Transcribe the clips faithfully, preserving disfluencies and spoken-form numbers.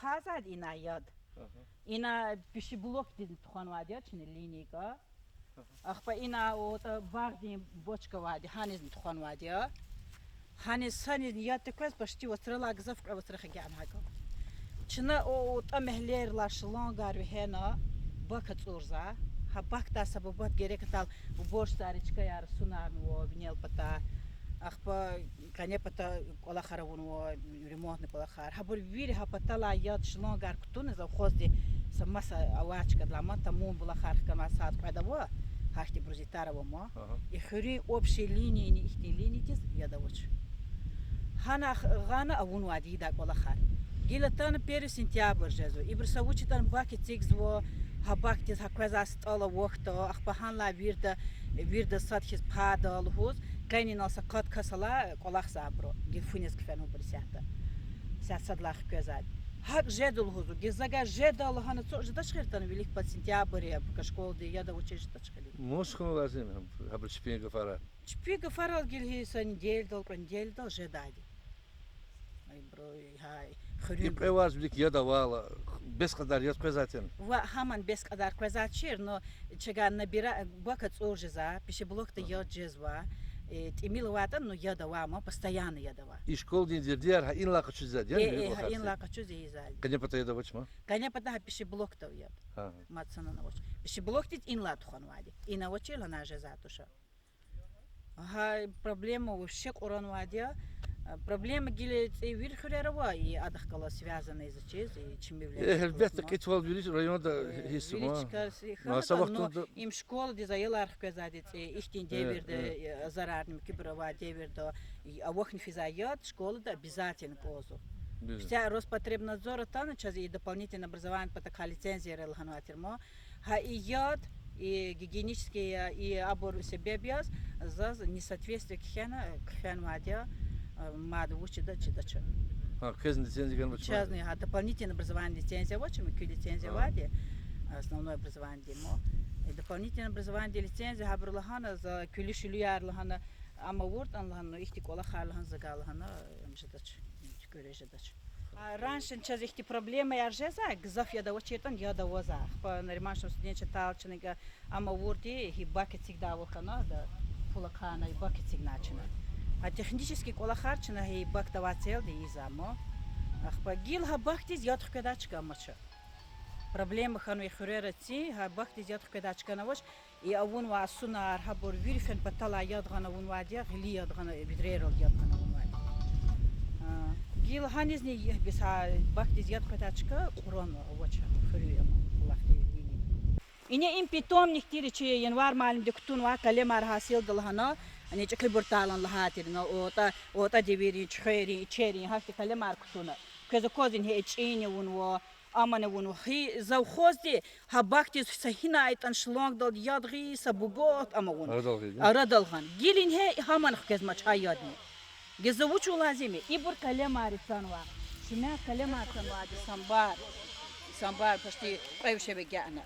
Гьазад ина яд. Ина пищеблокдизни тухванвайди я чна линияга. Ахпа ина отӀа багъдин бочка авайди, гьанизни тухванвайди я. Гьаниз санизни яд теквез почти вацралай гзаф кьве вацра хгяна гьакӀ. Чна о, отӀа мягьлейрилай шлангар вегьена, бак ацӀурзава. Гьа бакдай са бубад герек атал уборщицар, чкаяр сунарнава винел пата. Ахпа къене пата кӀвалахар авунва, ремонтный кӀвалахар. Гьабур вири гьа паталай яд шлангар кутуна завхозди са маса авачкадла ма тамун булахар хкана сад кьвед ава, гьахьтин брузитар ава ма. И хуьруьн общий линияни ихьтин линиядиз яд авач. Гьана гъана авунвайди ида кӀвалахар. Гила атана первый сентябрь жезва. Ибуру са вуч ятӀани бак эцигзава, гьа бакдиз гьа къвезвай стӀал авахьда, ахпа гьанлай вирида, вирида сад хьиз пайда лугьуз, къенин инал са къад кас алай кӀвалахзавайбуру, гила фу нез кфенвайбур исятда. Сят сад лагьай хквезвайди. ГьакӀ жеда лугьузва, гила за гьа жеда лагьана цо жедач хьи, атана вилик пад сентябрь я, пука школади яд авачиз жедач хьи. Мус хьун лазим я гьабуру чпин гафарал. Чпин гафарал гила гьи са неделядал, кьве неделядал жедайди. Ибуру гьа И хуьруьн кьве варз вилик яд авайла, бес кьадар яд къвезвай тир? Ва гьаман бес кьадар къвезвачир, но чагъан набира бак ацӀур жезва, пищеблокда яд жезва, э, тӀимил авайтӀани, но яд авай ма, постоянно яд авай. И школадин дердияр гьа инлай къачуз ийизвайди я, Э, э, гьа инлай къачуз ийизвайди. Къене пата яд авач ма? Къене пата гьа пищеблокда яд. Мад санани авач. Пищеблокдиз инлай тухванвайди. Ина авачирла гьана жезвай туш. Гьа проблема вообще кьуранвайди я. Проблема гила цӀи вири хуьрера ава, и адахъ галаз связанный заз чиз, и чими Э, является гьелбетда, кьетвал вири районда гьисс ма. Вири чкайра хьана, са вахтунда им школадиз аялар хквезвайди цӀи, ихьтин девирда, э, зарарни муькуьбур авай девирда, и авахьна физвай яд школада обязательно кӀанзава. Фица Роспотребнадзор атана чаз и дополнительное образование патахъай лицензияр лагьанвай тир ма. Гьа и яд, и гигиенический, и абур себеб яз, заз несоответствие кхьена, кхьенвайди я, мад вуч ийида, чидач. Гьа, квез лицензия ганвач ма? Чазни, гьа, дополнительное образование лицензия авач, муькуь лицензия авайди, основное образованиеди ма. И дополнительное образованиеди лицензия, гьабуру лагьана, за куьлуь-шуьлуьяр лагьана, ам авуртӀани лагьана, ну, ихьтин кӀвалахар лагьана, за гьа лагьана, ам жедач, туькӀуьрез жедач. А раньше чаз ихьтин проблемаяр жезва, гзаф яд авачиртӀани яд авазва. Ахпа Нариман Шамсудинович атайла чна гьа ам авурди, гьи бак эцигдай вахана, да, пул ахъайна, и бак эцигна чна. А технический кӀвалахар чна гьи бакда авай целди ийизва ма. Ахпа гила гьа бакдиз яд хкведай чка амач. Проблема хьанва и хуьрера ци, гьа бакдиз яд хкведай чка авач, и авунвай сунар, гьабур вири фена паталай яд гъана авунвайди я, гъиле яд гъана, ведрейрал яд гъана авунвайди. А, гила гьанизни бес гьа бакдиз яд хкведай чка кьуранва, авач хуьруьн ама, кӀвалахдин вилини. Ине им питомник тир чи, Январ муаллимди кутунвай, калемар гьасилда лагьана, ани чӀехибуртайлани лагьай тир, на отӀа, отӀа девирин, чуьхверин, ичерин, гьахьтин калемар кутуна. Квез аквазва ингье ичӀини авунва, амани авунва. Гьи завхозди гьа бакдиз са гьинайтӀани шлангдалди яд гъиз, са бубад ам авуна. Арадал гъиз, я? Арадал гъана. Гила ингье гьамани хквезмач гьа ядни. Гила за вуч лазим я, ибур калемар цанва. Шумяй калемар цанвайди, самбар. Самбар почти кьве вишев эгечӀна.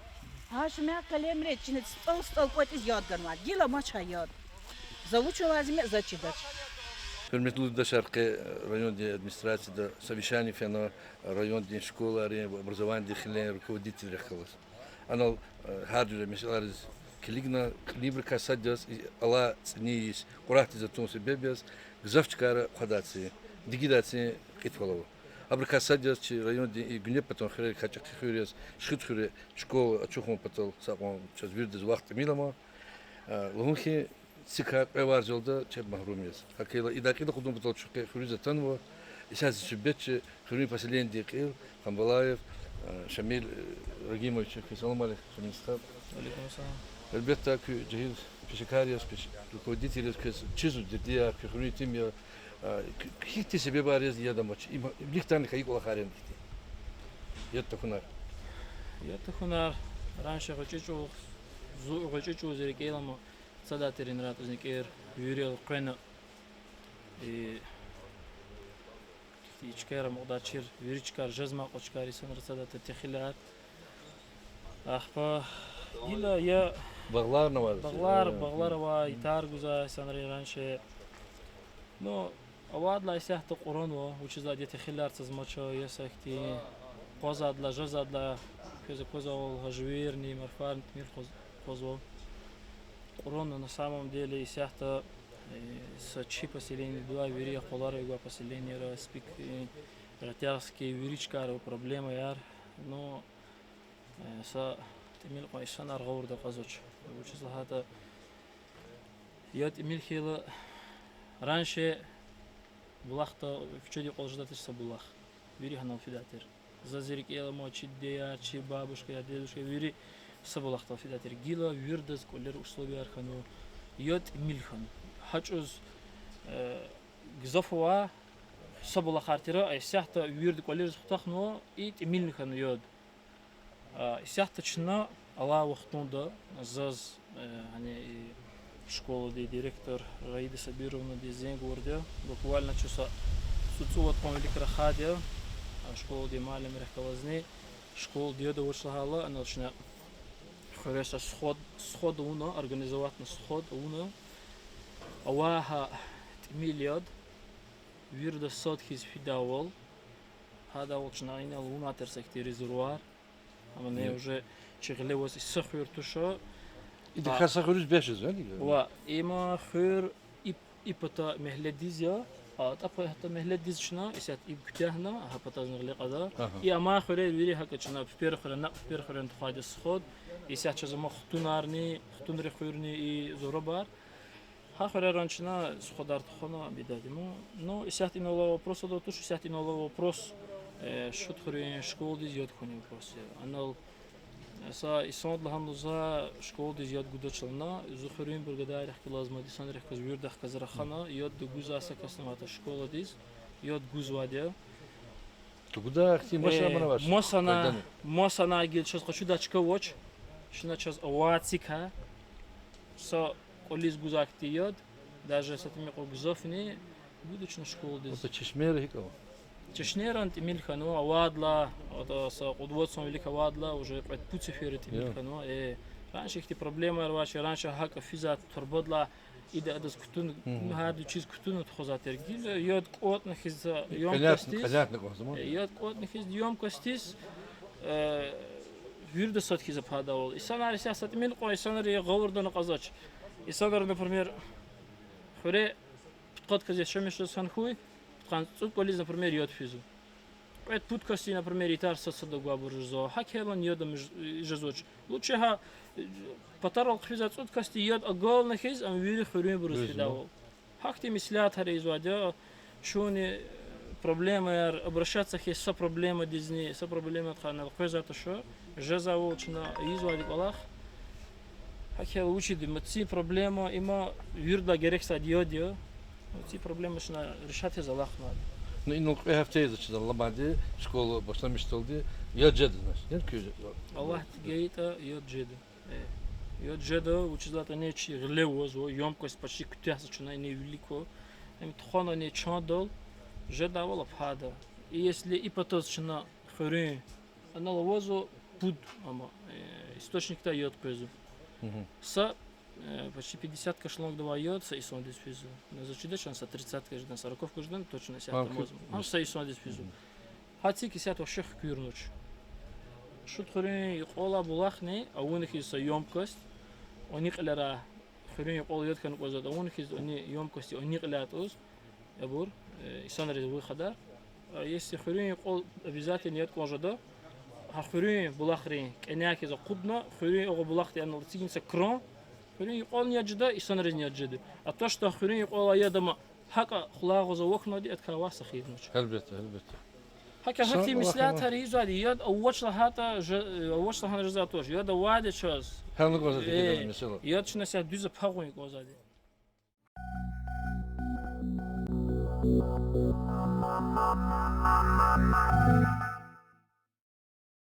Гьа шумяй калемри чна стӀал-стӀал кӀватӀиз яд ганвайди. Гила амач гьа яд. За вуч лазим я, за чидач. Гьуьрметлу юлдашар, къе райондин администрацияда совещание фена райондин школайрин ва образованидин хилен руководителрихъ галаз. Анал, э, гьар жуьре месэлайриз килигна, кьилибурукай сад яз и алай цӀинин йис къуратдиз атун себеб яз гзаф чкайра хъвадай цин, дигидай цин кьитвал ава. Абурукай сад яз чи райондин и гуьне патан хуьрерикай чӀехи хуьр яз Шихидхуьре школа ачухун патал са акьван чаз виридаз вахт тӀимил ама. Э, лугьун хьи, цикай кьве варз ялда чеб магьрум яз. ГьакӀ хьайила, идан кьил акъудун патал чухъе хуьруьз атанва. Исятда чи бетчи хуьруьн поселенидин кьил Хамбалаев, э, Шамил, э, Рагимович. Салам алейкум, Шамил стха. Алейкум салам. Гьелбетда, куь жегьил пешекар яз, куь руководитель яз, квез чизва дердияр, куь хуьруьн итим я, э, куь-, гьихьтин себебар яз яд амач, им, виликдай хьайи кӀвалахар яна гьихьтин? Яд тахьунар. Яд тахьунар, раньше гъвечӀи чӀавуз, зу-, гъвечӀи чӀавуз рикӀел ама, цадай тир инрай тӀуз никӀер, вирел къвена. И, и чкайра амукьдачир, вири чкайра, жезмай кьван чкайра инсанри цадай тир техилар. Ахпа гила я Багъларни авай, багълар, э, багълар авай, итар гузвай инсанри раньше. Ну, авайдалай исятда кьуранва, вучиз лагьайтӀа техилар цазмач, я са ихьтин Къвазвайдалай, жезвайдалай, квез аквазвайвал, гьа живерни, марфарни тӀимил къваз-, къвазва. Кьуран, на самом деле, исятда, э, са чи поселение, два, вири я къвалара гвай поселениера, Спик, э, Ратягский, вири чкайра ава проблемаяр. Ну, э, са тӀимил кьван инсанар гъавурда акьазвач. Вучиз лагьайтӀа, яд тӀимил хьайила, раньше булахда, куьчеда кьван жедай тир са булах. Вири гьанал фидай тир. За зи рикӀел ама, чи дидеяр, чи бабушкаяр, дедушкаяр, вири са булахдал фидай тир. Гила виридаз кӀвалера условияяр хьанва, яд тӀимил хьанва. Гьа чӀавуз, э, гзаф ава са булахар тир, а исятда вирида кӀвалериз хутахнава, и тӀимилни хьанва яд. А, исятда чна алай вахтунда заз, э, гьани и школадин директор Раида Сабировнадиз зенг авурди я. Буквально чун са цӀуд-цӀувад къван вилик рахайди я, а, школадин муаллимрихъ галазни, школада яд авач лагьайла, анал чна хуьре са сход, сход авуна, организовать авуна сход авуна. Авай гьа тӀимил яд вирида сад хьиз фидайвал, гьадайвал чна инал авунай тир са ихьтин резервуар. Амма уже чи гъиле аваз и са хуьр туш. Идакай са хуьруьз бес жезва, яни? Ва има хуьр и, и пата мягьледиз я, а тӀа пата мягьледиз чна исятда иб куьтягьна, гьа патазни гъиле кьада. И амай хуьрер вири гьакӀ чна пипер хуьре, накь пипер хуьрен тухвайди сход. Исятда чаз ама хтунарни, хтунрин хуьрни и зорабар. Гьа хуьрерани чна сходар тухвана бедадима. Ну, исятда инал алай вопрос ада туш, исятда инал алай вопрос, э, Шутхуьруьн школадиз яд хьунин вопрос я. Анал, э, са инсанди лагьана лугьузва, школадиз яд гудач лагьана, зи хуьруьнбуру гадайрихъ галаз, мад инсанрихъ галаз, виридахъ галаз рахана, яд гузвай са кас аватӀа школадиз, яд гузвайди я. Тугудай ихьтин масала авач? Маса, маса гила чаз къачудай чка авач. Чна чаз авай цикай са кӀвализ гузвай хьтин яд, даже са тӀимил кьван гзафни гудач чна школадиз. Чешнейра гьикӀ ава? Чешнейрани тӀимил хьанва, авайдалай, са кьуд-вад сан вилик авайдалай уже кьвед-пуд сеферда тӀимил хьанва. Раньше ихьтин проблемаяр авач, раньше гьакӀ физвай турбадилай, ида адаз кутун, гьар вичиз кутуна тухузвай тир. Гила яд кӀватӀна хьиз емкостиз, яд кӀватӀна хьиз емкостиз, э, вирида сад хьиз пайдайвал. Инсанар исятда са тӀимил кьван инсанар я, гъавурда акьазвач. Инсанар, например, хуьре пудкъад кас яшамиш жез хьана хьуй, пудкъанни цӀуд кӀвализ, например, яд физва. Кьвед-пуд касдин, например, итар сад-садак гвайбур жезва. Гьакӏ хьайила яд ам ж-, жезвач. Лучше гьа, э, патарал хъфизвай цӏуд касди яд агална хьиз, ам вири хуьруьнбуруз фидайвал. Гьахьтин меслятар ийизвайди я, чунни, э, проблемаяр, обращаться хьиз са проблемадизни, са проблемадихъ ана къвезвай туш, жезвайвал чна ийизвайди кӏвалах. Гьакӏ хьайила вучиди, ма ци проблема, има виридалай герексайди яд я. Ци проблема чна решать ийиз алахънавайди. Ну, инал кьве гьафте ийиз чна аламайди, школа башламишдалди, яд жеда, значит, яд куьз? Аллагьди гайитӏа, яд жеда. Э, яд жеда, вучиз лагьайтӏа ина чи гъиле авазва, емкость почти куьтягьзава чна ина вилик ква. Им тухвана ина чандал, жедайвал а пайда. И если и патаз чна хуьруьн, анал авазва пуд, амма, э, источникдай яд къвезва. Са, э, почти пятьдесят кашалангда авай яд са инсандиз физва. Ну, заз чидач, чна са тридцатка жедан, сороковка жедан, точно исятда амазма. Гьам са инсандиз физва. Гьа цик исятда вообще хкуьрнач. Шутхуьруьн юкьвалай булахни авуна хьиз са емкость, ани кьилера хуьруьн юкьвал яд хьана кӏанзавайди авуна хьиз ани емкости ани кьиле атӏуз, абур, э, инсанриз выходар. А если хуьруьн юкьвал обязательно яд кӏан жеда, гьа хуьруьн булахрин кӏаняй хьиз акъудна, хуьруьн агъа булахдин анал эцигна са кран, хуьруьн юкьвални яд жеда, инсанризни яд жеда. А то, что хуьруьн юкьвалай яд ама гьакӏа хъулагъаз авахьнавайди, адакай ваъ, са хийирнач. Гьелбетда, гьелбетда. Гьакӏ, гьахьтин меслятар ийизвайди, яд авач лагьайтӏа, авач лагьана жезвайди туш, яд авайди чаз. Гьелни гваз гьикӏ месэла. Яд чна са дуьз пагъун кӏанзавайди.